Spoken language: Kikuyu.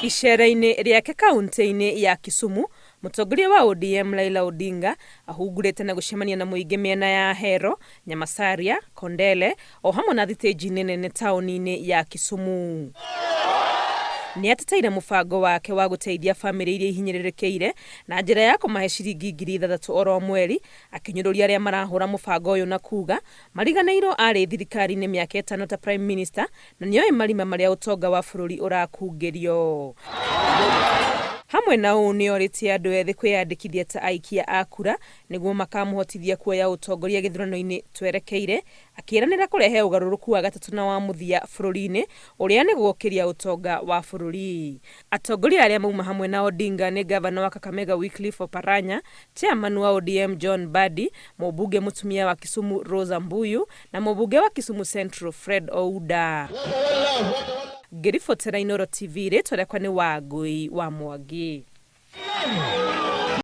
Icera-inĩ rĩake kaunti-inĩ ya Kisumu, mũtongoria wa ODM Raila Odinga ahungurĩte na gũcemania na mũingĩ mĩena ya Ahero, Nyamasaria, Kondele o hamwe na thitĩnji-inĩ nene taũni-inĩ ya Kisumu. Nĩ ateteire mũbango wake wa gũteithia bamĩrĩ iria ihinyĩrĩrĩkĩire na njĩra ya kũmahe ciringi 6,000 oro mweri, akĩnyũrũria arĩa marahũra mũbango ũyũ na kuga mariganĩirwo arĩ thirikari-inĩ mĩaka ĩtano ta Prime Minister na nĩoĩ marima marĩa ũtonga wa bũrũri ũrakungĩrio. Hamwe na ũũ nĩorĩtie andũ ethĩ kwĩyandĩkithia ta aikia a kura nĩguo makamũhotithia kuoya ũtongoria gĩthurano-inĩ twerekeire, akĩĩranĩra kũrehe ũgarũrũku wa gatatũ na wa mũthia bũrũri-inĩ ũrĩa nĩ gũkĩria ũtonga wa bũrũri. Atongoria arĩa mauma hamwe na Odinga nĩ ngavana wa Kakamega Wycliffe Oparanya, chairman wa ODM John Mbadi, mũmbunge mũtumia wa Kisumu Rosa Mbuyu na mũmbunge wa Kisumu Central Fred Ouda. Ngĩribotera Inooro TV, rĩtwa rĩakwa nĩ Wangũi wa Mwangi.